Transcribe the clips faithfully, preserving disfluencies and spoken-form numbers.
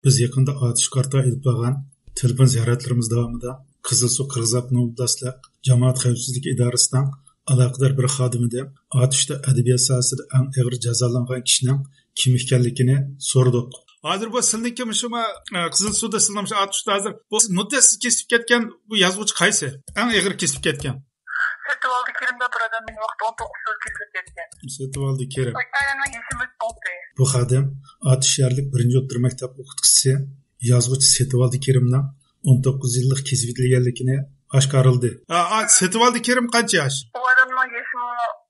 بىز يېقىندا ئاتۇش كارتا ئېلىپ بارغان تېلېفون زىيارەتلىرىمىز داۋامىدا قىزىلسۇ قىرغىز ئاپتونوم ئوبلاستلىق جامائەت خەۋپسىزلىكى ئىدارىسىنىڭ ئالاقىدار بىر خادىمىدىن ئاتۇشتا ئەدەبىيات ساھەسىدە ئەڭ ئېغىر جازالانغان كىشىنىڭ كىم ئىكەنلىكىنى سورىدۇق. ھازىر بۇ سىلنىڭكى مۇشۇ، ئە، قىزىلسۇدا سىلنىڭ مۇشۇ ئاتۇشتا ھازىر بۇ مۇددەتسىز كېسىپ كەتكەن بۇ يازغۇچى قايسى؟ ئەڭ ئېغىر كېسىپ كەتكەن. سېتىۋالدى كېرىم دەپ بىر ئادەم مېنى ۋاقىتتا ئون توققۇز يىل كېسىپ كەتكەن. سېتىۋالدى كېرىم. ئاي، ئاي، ئاي، يېشىمىز ئون سەككىز. بۇ خادىم ئاتۇش شەھەرلىك بىرىنچى ئوتتۇرا مەكتەپ ئوقۇتقۇچىسى، يازغۇچى سېتىۋالدى كېرىمنىڭ ئون توققۇز يىللىق كېسىۋېتىلگەنلىكىنى ئاشكارىلىدى. ھە، ئا، سېتىۋالدى كېرىم قانچە ياش؟ ئۇ ئادەمنىڭ يېشىمۇ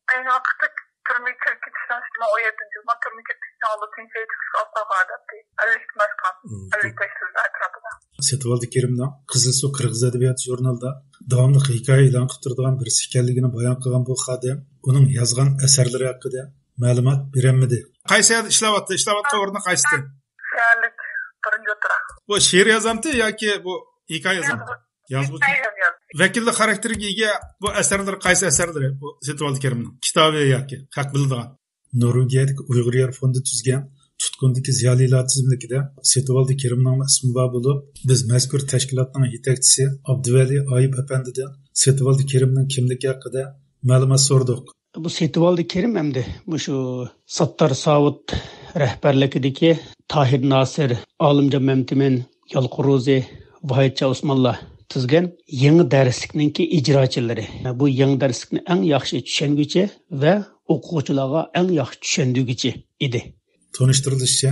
ئەينى ۋاقىتتا تۈرمىگە كىرىپ كېتىشنىڭ ئىككى مىڭ ئون يەتتىنچى يىلىدىن تۈرمىگە كىرىپ كېتىشنىڭ ئالدىدا تىنچ يېتىشكە ئالساغا ئادەتتە ئەللىكتىن ئاشقان. مم. ئەللىك يەتتە ئاشقان ئەتراپىدا. سېتىۋالدى كېرىمنىڭ قىزىلسۇ قىرغىز ئەدەبىياتى ژۇرنىلىدا داۋاملىق ھېكايە ئېلان قىلىپ تۇرىدىغان بىرسى ئىكەنلىكىنى بايان قىلغان بۇ خادىم ئۇنىڭ يازغان ئەسەرلىرى ھەققىدە مەلۇمات بېرەلمىدى. قايسى يەردە ئىشلەۋاتتى؟ ئىشلەۋاتقان ئورنى قايسىتى؟ شەھەرلىك بىرىنچى ئوتتۇرا. بۇ شېئىر يازامتى ياكى بۇ ھېكايە يازامتى؟ يازغۇچى. ھېكايە يازىمەن. ۋەكىللىك خاراكتېرىگە ئىگە بۇ ئەسەرلىرى قايسى ئەسەرلىرى؟ بۇ سېتىۋالدى كېرىمنىڭ كىتابى ياكى خەق بىلىدىغان؟ نورۋېگىيەدىكى ئۇيغۇر يار فوندى تۈزگەن تۇتقۇندىكى زىيالىيلار تىزىملىكىدە سېتىۋالدى كېرىمنىڭمۇ ئىسمى بار بولۇپ، بىز مەزكۇر تەشكىلاتنىڭ يېتەكچىسى ئابدۇۋەلى ئايۇپ ئەپەندىدىن سېتىۋالدى كېرىمنىڭ كىملىكى ھەققىدە مەلۇمات سورىدۇق. بۇ سېتىۋالدى كېرىم ئەمدى مۇشۇ ساتتار ساۋۇت رەھبەرلىكىدىكى تاھىر ناسىر، ئالىمجان مەمتىمىن، يالقۇن روزى، ۋاھىدجان ئوسمانلار تۈزگەن يېڭى دەرسلىكنىڭكى ئىجراچىلىرى. بۇ يېڭى دەرسلىكنى ئەڭ ياخشى چۈشەنگۈچى ۋە ئوقۇغۇچىلارغا ئەڭ ياخشى چۈشەندۈرگۈچى ئىدى. تونۇشتۇرۇلۇشىچە،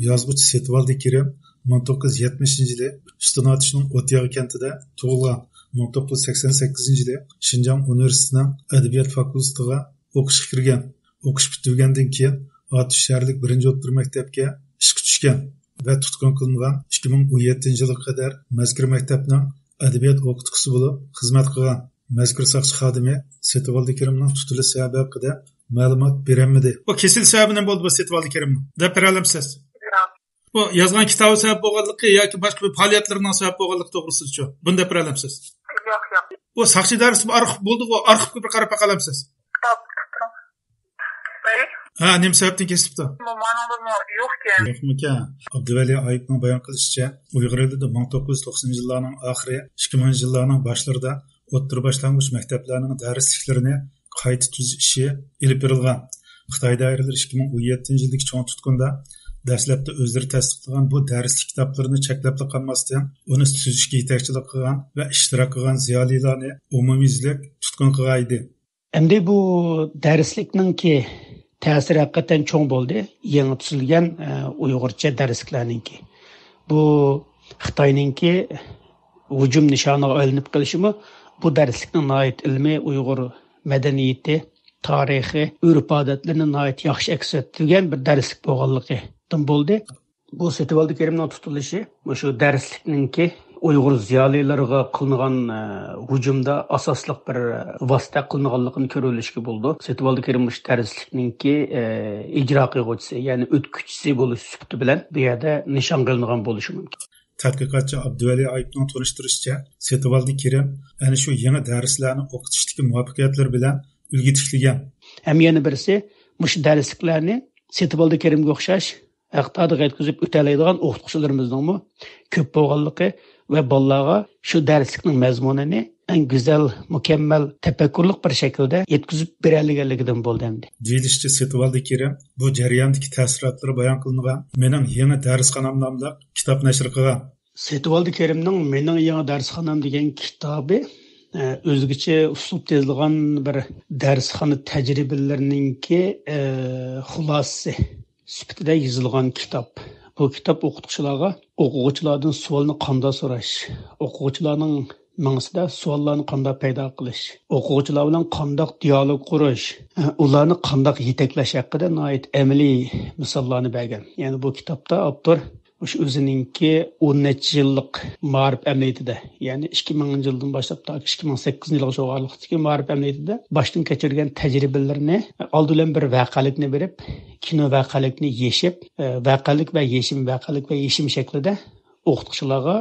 يازغۇچى سېتىۋالدى كېرىم مىڭ توققۇز يۈز يەتمىشىنچى يىلى ئۈستۈن ئاتۇشنىڭ ئوتياغا كەنتىدە تۇغۇلغان. مىڭ توققۇز يۈز سەكسەن سەككىزىنچى يىلى شىنجاڭ ئۇنىۋېرسىتېتىنىڭ ئەدەبىيات فاكۇلتېتىغا ئوقۇشقا كىرگەن. ئوقۇش پۈتتۈرگەندىن كېيىن، ئاتۇش شەھەرلىك بىرىنچى ئوتتۇرا مەكتەپكە ئىشقا چۈشكەن ۋە تۇتقۇن قىلىنغان. ئىككى مىڭ ئون يەتتىنچى يىلغا قەدەر مەزكۇر مەكتەپنىڭ ئەدەبىيات ئوقۇتقۇچىسى بولۇپ خىزمەت قىلغان. مەزكۇر ساقچى خادىمى سېتىۋالدى كېرىمنىڭ تۇتۇلۇش سەۋەبى ھەققىدە مەلۇمات بېرەلمىدى. بۇ كېسىلىش سەۋەبى نېمە بولدى بۇ سېتىۋالدى كېرىمنىڭ؟ دەپ بېرەلەمسىز؟ ياق. بۇ يازغان كىتابى سەۋەب بولغانلىقى ياكى باشقا بىر پائالىيەتلىرىنىڭ سەۋەب بولغانلىقى توغرىسىدىچۇ؟ بۇنى دەپ بېرەلەمسىز؟ ياق، ياق. بۇ ساقچى ئىدارىسى ئارخىپ بولدىغۇ، ئارخىپقا بىر قاراپ باقالامسىز؟ كىتاب تۇتۇپ تۇرۇڭ. ۋەي؟ ھە، نېمە سەۋەبتىن كېسىپتۇ؟ مانىڭدىمۇ يوقكەن. يوقمىكەن؟ ئابدۇۋەلى ئايۇپنىڭ بايان قىلىشىچە، ئۇيغۇر ئېلىدا مىڭ توققۇز يۈز توقسىنىنچى يىللارنىڭ ئاخىرى، ئىككى مىڭىنچى يىللارنىڭ باشلىرىدا ئوتتۇرا باشلانغۇچ مەكتەپلەرنىڭ دەرسلىكلىرىنى قايتا تۈزۈش ئىشى ئېلىپ بېرىلغان. خىتاي دائىرىلىرى ئىككى مىڭ ئون يەتتىنچى يىلدىكى چوڭ تۇتقۇندا دەسلەپتە ئۆزلىرى تەستىقلىغان بۇ دەرسلىك كىتابلىرىنى چەكلەپلا قالماستىن، ئۇنى تۈزۈشكە يېتەكچىلىك قىلغان ۋە ئىشتىراك قىلغان زىيالىيلارنى ئومۇميۈزلۈك تۇتقۇن قىلغان ئىدى. ئەمدى بۇ دەرسلىكنىڭكى تەسىرى ھەقىقەتەن چوڭ بولدى. يېڭى تۈزۈلگەن، ئە، ئۇيغۇرچە دەرسلىكلەرنىڭكى. بۇ خىتاينىڭكى ھۇجۇم نىشانىغا ئايلىنىپ قېلىشىمۇ بۇ دەرسلىكنىڭ ناھايىتى ئىلمىي، ئۇيغۇر مەدەنىيىتى، تارىخى، ئۆرپ-ئادەتلىرىنى ناھايىتى ياخشى ئەكس ئەتتۈرگەن بىر دەرسلىك بولغانلىقىدىن بولدى. بۇ سېتىۋالدى كېرىمنىڭ تۇتۇلۇشى مۇشۇ دەرسلىكنىڭكى ئۇيغۇر زىيالىيلىرىغا قىلىنغان، ئە، ھۇجۇمدا ئاساسلىق بىر ۋاسىتە قىلىنغانلىقىنى كۆرۈۋېلىشكە بولىدۇ. سېتىۋالدى كېرىم مۇشۇ دەرسلىكنىڭكى، ئە، ئىجرا قىلغۇچىسى، يەنى ئۆتكۈچىسى بولۇش سۈپىتى بىلەن بۇ يەردە نىشانغا ئېلىنغان بولۇشى مۇمكىن. تەتقىقاتچى ئابدۇۋەلى ئايۇپنىڭ تونۇشتۇرۇشىچە، سېتىۋالدى كېرىم ئەنە شۇ يېڭى دەرسلەرنى ئوقۇتۇشتىكى مۇۋەپپەقىيەتلىرى بىلەن ئۈلگە تىكلىگەن. ھەم يەنە بىرسى، مۇشۇ دەرسلىكلەرنى سېتىۋالدى كېرىمگە ئوخشاش ھەق تارىغا يەتكۈزۈپ ئۆتەلەيدىغان ئوقۇتقۇچىلىرىمىزنىڭمۇ كۆپ بولغانلىقى ۋە بالىلارغا شۇ دەرسلىكنىڭ مەزمۇنىنى ئەڭ گۈزەل، مۇكەممەل، تەپەككۇرلۇق بىر شەكىلدە يەتكۈزۈپ بېرەلىگەنلىكىدىن بولدى ئەمدى. دېيىلىشىچە، سېتىۋالدى كېرىم بۇ جەرياندىكى تەسىراتلىرى بايان قىلىنغان مېنىڭ يېڭى دەرسخانام ناملىق كىتاب نەشر قىلغان. سېتىۋالدى كېرىمنىڭ مېنىڭ يېڭى دەرسخانام دېگەن كىتابى، ئە، ئۆزگىچە ئۇسلۇبتا يېزىلغان بىر دەرسخانا تەجرىبىلىرىنىڭكى، ئە، خۇلاسىسى سۈپىتىدە يېزىلغان كىتاب. بۇ كىتاب ئوقۇتقۇچىلارغا ئوقۇغۇچىلاردىن سوئالنى قانداق سوراش، ئوقۇغۇچىلارنىڭ مېڭىسىدە سوئاللارنى قانداق پەيدا قىلىش، ئوقۇغۇچىلار بىلەن قانداق دىئالوگ قۇرۇش، ئۇلارنى قانداق يېتەكلەش ھەققىدە ناھايىتى ئەمەلىي مىساللارنى بەرگەن. يەنى بۇ كىتابتا ئاپتور مۇشۇ ئۆزىنىڭكى ئون نەچچە يىللىق مائارىپ ئەمەلىيىتىدە، يەنى ئىككى مىڭىنچى يىلدىن باشلاپ تاكى ئىككى مىڭ سەككىزىنچى يىلغىچە بولغانلىقتىكى مائارىپ ئەمەلىيىتىدە باشتىن كەچۈرگەن تەجرىبىلىرىنى ئالدى بىلەن بىر ۋەقەلىكنى بېرىپ، كىنو ۋەقەلىكنى يېشىپ، ۋەقەلىك ۋە يېشىم، ۋەقەلىك ۋە يېشىم شەكلىدە ئوقۇتقۇچىلارغا،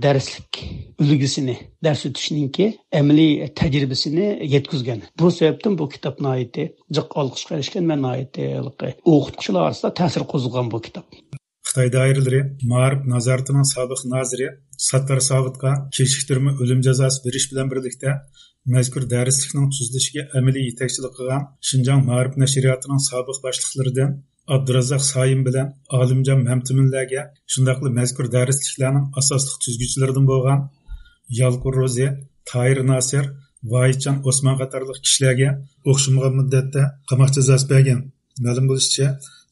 دەرسلىك ئۈلگىسىنى، دەرس ئۆتۈشنىڭكى ئەمەلىي تەجرىبىسىنى يەتكۈزگەن. بۇ سەۋەبتىن بۇ كىتاب ناھايىتى جىق ئالقىشقا ئېرىشكەن ۋە ناھايىتى ھېلىقى ئوقۇتقۇچىلار ئارىسىدا تەسىر قوزغىغان بۇ كىتاب. خىتاي دائىرىلىرى مائارىپ نازارىتىنىڭ سابىق نازىرى ساتتار ساۋۇتقا كېچىكتۈرمە ئۆلۈم جازاسى بېرىش بىلەن بىرلىكتە، مەزكۇر دەرسلىكنىڭ تۈزۈلۈشىگە ئەمەلىي يېتەكچىلىك قىلغان شىنجاڭ مائارىپ نەشرىياتىنىڭ سابىق باشلىقلىرىدىن ئابدۇرازاق سايىم بىلەن ئالىمجان مەمتىمىنلەرگە، شۇنداقلا مەزكۇر دەرسلىكلەرنىڭ ئاساسلىق تۈزگۈچىلىرىدىن بولغان يالقۇن روزى، تاھىر ناسىر، ۋاھىتجان ئوسمان قاتارلىق كىشىلەرگە ئوخشىمىغان مۇددەتتە قاماق جازاسى بەرگەن. مەلۇم بولۇشىچە،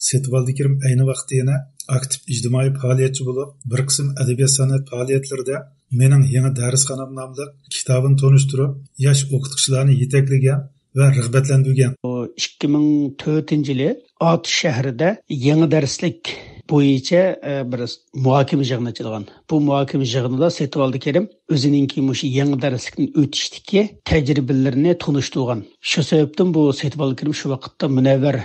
سېتىۋالدى كېرىم ئەينى ۋاقىتتا يەنە ئاكتىپ ئىجتىمائىي پائالىيەتچى بولۇپ، بىر قىسىم ئەدەبىيات-سەنئەت پائالىيەتلىرىدە مېنىڭ يېڭى دەرسخانام ناملىق كىتابىنى تونۇشتۇرۇپ، ياش ئوقۇتقۇچىلارنى يېتەكلىگەن ۋە رىغبەتلەندۈرگەن. ئىككى مىڭ تۆتىنچى يىلى ئاتۇش شەھىرىدە يېڭى دەرسلىك بويىچە، ئە، بىر مۇھاكىمە يىغىنى ئېچىلغان. بۇ مۇھاكىمە يىغىنىدا سېتىۋالدى كېرىم ئۆزىنىڭكى مۇشۇ يېڭى دەرسلىكنى ئۆتۈشتىكى تەجرىبىلىرىنى تونۇشتۇرغان. شۇ سەۋەبتىن بۇ سېتىۋالدى كېرىم شۇ ۋاقىتتا مۇنەۋۋەر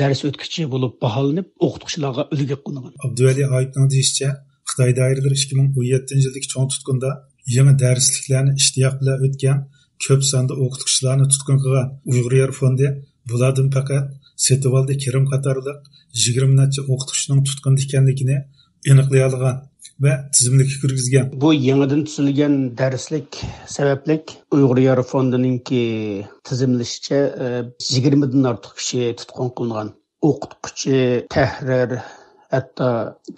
دەرس ئۆتكۈچى بولۇپ باھالىنىپ، ئوقۇتقۇچىلارغا ئۈلگە قىلىنغان. ئابدۇۋەلى ئايۇپنىڭ دېيىشىچە، خىتاي دائىرىلىرى ئىككى مىڭ ئون يەتتىنچى يىلدىكى چوڭ تۇتقۇندا يېڭى دەرسلىكلەرنى ئىشتىياق بىلەن ئۆتكەن كۆپ ساندا ئوقۇتقۇچىلارنى تۇتقۇن قىلغان. ئۇيغۇر يار فوندى بۇلاردىن پەقەت سېتىۋالدى كېرىم قاتارلىق يىگىرمە نەچچە ئوقۇتقۇچىنىڭ تۇتقۇندا ئىكەنلىكىنى ئېنىقلىيالىغان ۋە تىزىملىككە كىرگۈزگەن. بۇ يېڭىدىن تۈزۈلگەن دەرسلىك سەۋەبلىك ئۇيغۇر يار فوندىنىڭكى تىزىملىشىچە، ئە، يىگىرمىدىن ئارتۇق كىشى تۇتقۇن قىلىنغان. ئوقۇتقۇچى، تەھرىر، ھەتتا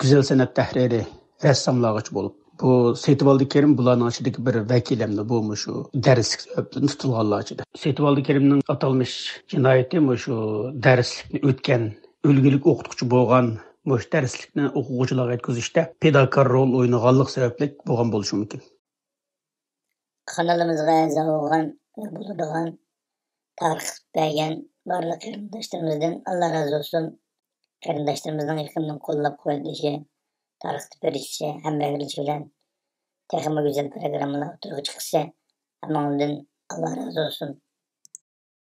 گۈزەل سەنئەت تەھرىرى، رەسساملارغىچە بولۇپ. بۇ سېتىۋالدى كېرىم بۇلارنىڭ ئىچىدىكى بىر ۋەكىل ئەمدى، بۇ مۇشۇ دەرسلىك سەۋەبتىن تۇتۇلغانلار ئىچىدە. سېتىۋالدى كېرىمنىڭ ئاتالمىش جىنايىتى مۇشۇ دەرسلىكنى ئۆتكەن، ئۈلگىلىك ئوقۇتقۇچى بولغان، مۇشۇ دەرسلىكنى ئوقۇغۇچىلارغا يەتكۈزۈشتە پىداكار رول ئوينىغانلىق سەۋەبلىك بولغان بولۇشى مۇمكىن. قانىلىمىزغا ئەزا بولغان ۋە بولىدىغان تارقىتىپ بەرگەن بارلىق قېرىنداشلىرىمىزدىن ئاللا رازى بولسۇن. قېرىنداشلىرىمىزنىڭ يېقىندىن قوللاپ قۇۋۋەتلىشى، تارقىتىپ بېرىشى، ھەمراھلىشى بىلەن تېخىمۇ گۈزەل پروگراممىلار ئوتتۇرىغا چىقىشى ھەممىڭلاردىن ئاللا رازى بولسۇن.